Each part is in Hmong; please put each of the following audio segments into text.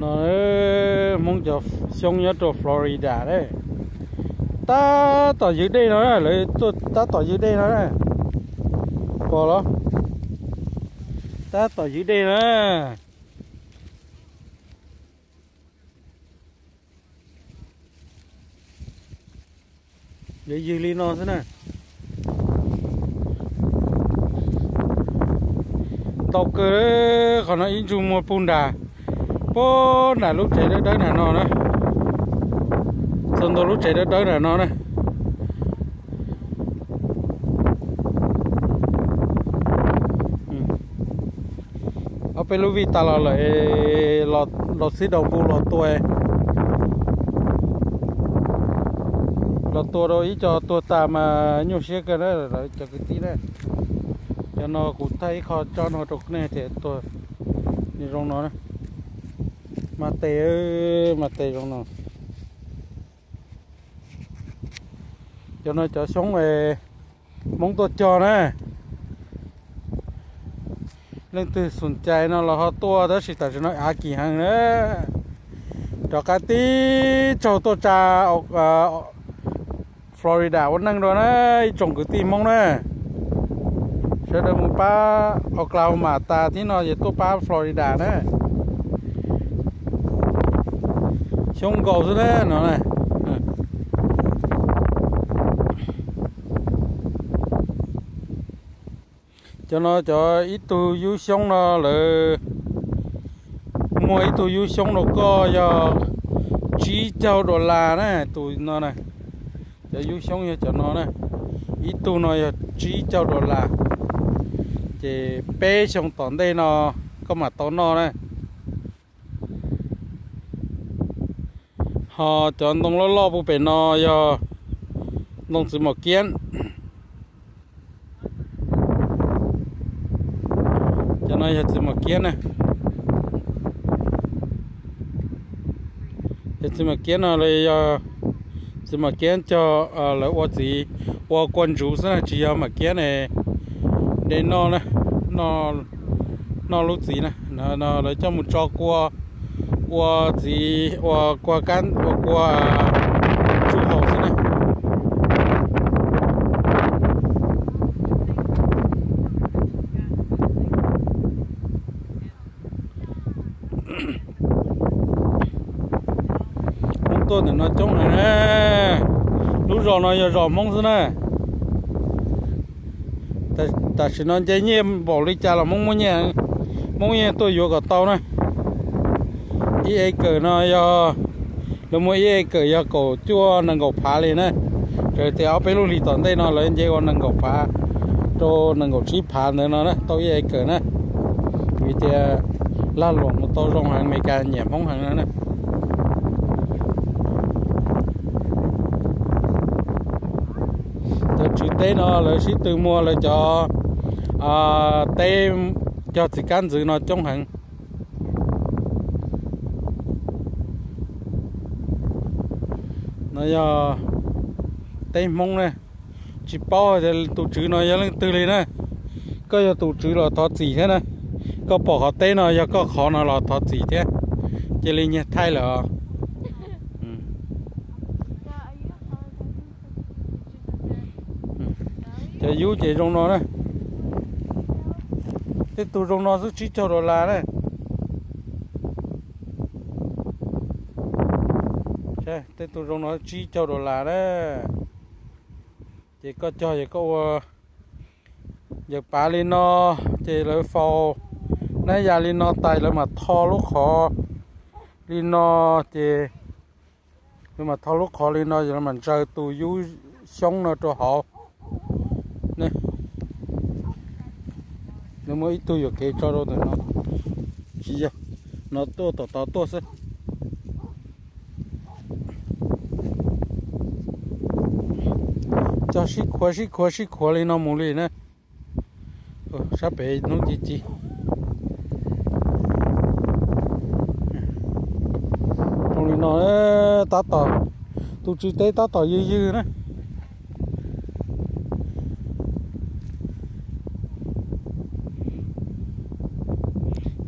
No, Hmoob cov xyoob nyob rau Florida ne, tab tom ywg dej no na, lawv tuaj tab tom ywg dej no na. Pom los? Tab tom ywg dej na. Yuav ywg li no xwb na. Ntau kawg, qhov no ib ntsug muag pug nram, puag nram lub tsev dawb dawb nram no na. Txog ntua lub tsev dawb dawb nram no na. Ob peb lub vij tas los lawm, los xib daus npu los tua, los tua rau ib co tuag tas mas nyuaj siab kawg na lawv cov kwv tij na. Cov no kuv thaij ib qho tsob no rau nej thiaj tuag zoo no na. Mas tes, mas tes zoo no. Cov no cov xyoob Hmoob tuaj cog na. Leej twg xum cai no los ho tuaj, tab sis tam sim no av kim heev na. Rov qab tib tsaug tuaj tsa Florida ua neej dua na, ib tsoom kwv tij Hmoob na. Sawv daws mus pab Oklahoma tas thiab no ces tuaj pab Florida na. Xyoob nkaus xwb na no. Cov no cov ib tug yub xyoob no lawv muag ib tug yub xyoob rau koj yog tsib caug dollar na tus no na. Cov yub xyoob yog cov no na, ib tug no yog tsib caug dollar, ces peb xyoo tom ntej no koj mam tau noj na. Ho cov ntoo loj loj puag pem no yog ntoo txiv mom kiab. Cov no yog txiv mom kiab na. Cov txiv mom kiab no yog txiv mom kiab cog, lawv ua txiv, ua kua ntsuv xwb na, tsis yog mom kiab ne de noj, noj lub txiv na. No lawv coj mus tso kua, ua txiv, ua kua kab, ua kua tsuj haus xwb na. Hmoob tuaj ntawm no coob heev na. Lub zos no yog zos Hmoob xwb na. Tam sim no nce nyiaj npaum li cas los Hmoob muaj nyiaj, Hmoob yeej tuaj yuav kom tau na. Ib acre no yog, lawv muaj ib acre yog kaum cuaj nees nkaum phav li na. Raws tias ob peb lub hlis tom ntej no lawv nce ua nees nkaum phav rau nees nkaum tsib phav ntawd no na, tau ib acre na. Vim tias lag luam mus tau zoo heev, Amelikas nyiam Hmoob heev no na. Cov tswv teb no lawv sib tw muag lawv cov teb cog txiv kab ntxwv no coob heev. No yog teb Hmoob na. Tsis paub tias tus tswv no yog leej twg li na. Koj yog tus tswv los thov txim thiab na. Koj pom qhov teb no yog koj qhov no los thov txim thiab. Cia li nyiag thaij lawm os. Cov yub ces zoo no na. Tej tug zoo no xwb tsib caug dollar na. Tej tug zoo no tsib caug dollar na. Ces koj cog ces koj ua yawm pav li no, ces lawv faus nab yas li no tas lawv mam tho lub qhov li no, ces lawv mam tho lub qhov li no ces lawv mam ntsaws tus yub xyoob no rau hauv. Nws muaj ib tug yuam kev tso rau ntawm no, tsis yog, no tuaj tom tod tuaj xwb. Cog sib khuav sib khuav sib khuav li no mus li na. Sab pem hnub ci ci. Zoo li no, tab tom, tus tswv teb tab tom ywg ywg na.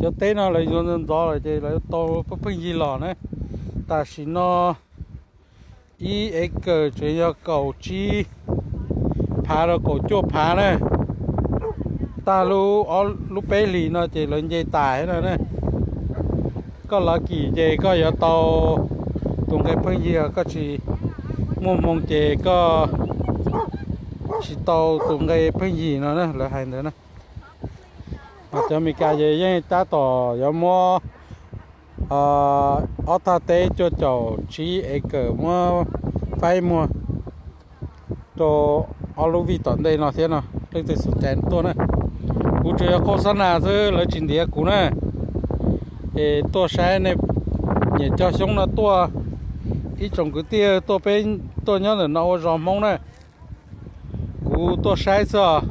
Cov teb no lawv yuav ntxov ntxov lawm ces lawv tau pheej yig los na. Tam sim no ib acre tseem yog kaum tsib phav rau kaum cuaj phav na. Tag lub, lub peb hlis no ces lawv nce tas no na. Koj lucky ces koj yuav tau tus nqe pheej yig, koj tsis muaj hmoo ces koj tsis tau tus nqe pheej yig no na, lawv hais ntawd na. Mas cov Amelikas ces yeej tab tom yuav muab ob thaj teb cuaj caum tsib acre muab faib muag rau ob lub vij tom ntej no thiab no. Leej twg xom cai tuaj na, kuv tsuas yog qhov xab nas xwb, lawv tsis ntiav kuv na. Es tuaj saib nej, nyiam cog xyoob no tuaj. Ib tsoom kwv tij tuaj, peb tuaj nyob ntawm no ua zos Hmoob na. Kuv tuaj saib xwb os.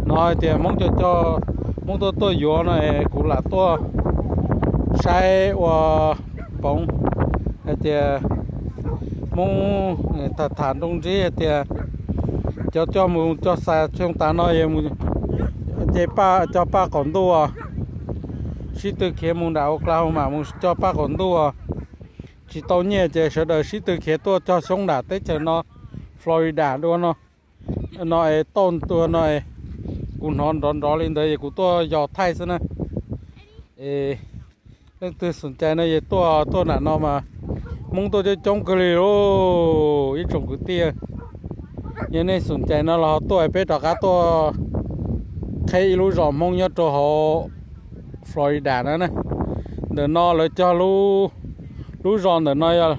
No hais tias Hmoob cov, Hmoob tuaj tuaj yuav no, kuv lam tuaj saib ua poov hais tias Hmoob tham tham nroo ntsib hais tias cov coj mus cog xyoob tas no nce, cog paj qaum ntuj, sib tw khiav mus nram Oklahoma mus cog paj qaum ntuj. Tsis tau nyiaj ces sawv daws sib tw khiav tuaj cog xyoob nram teb chaws no, Florida dua no. No es tauj tua no, kuv hnov nrov nrov li ntawd es kuv tuaj yos thaij xwb na. Es leej twg xom cai no es tuaj, tuaj nram no mas Hmoob tuaj coob coob kawg li lauj ib tsoom kwv tij. Yog nej xom cai no los ho tuaj, peb rov qab tuaj qheb ib lub zos Hmoob nyob rau hauv Florida na. Ntawm no lawv cog lub zos ntawm no yog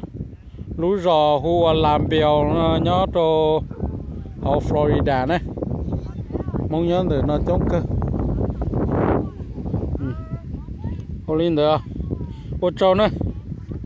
lub zos hu ua Las Vegas no nyob rau hauv Florida na. Hmoob nyob ntawm no coob kawg. Ua li ntawd, ua tsaug na.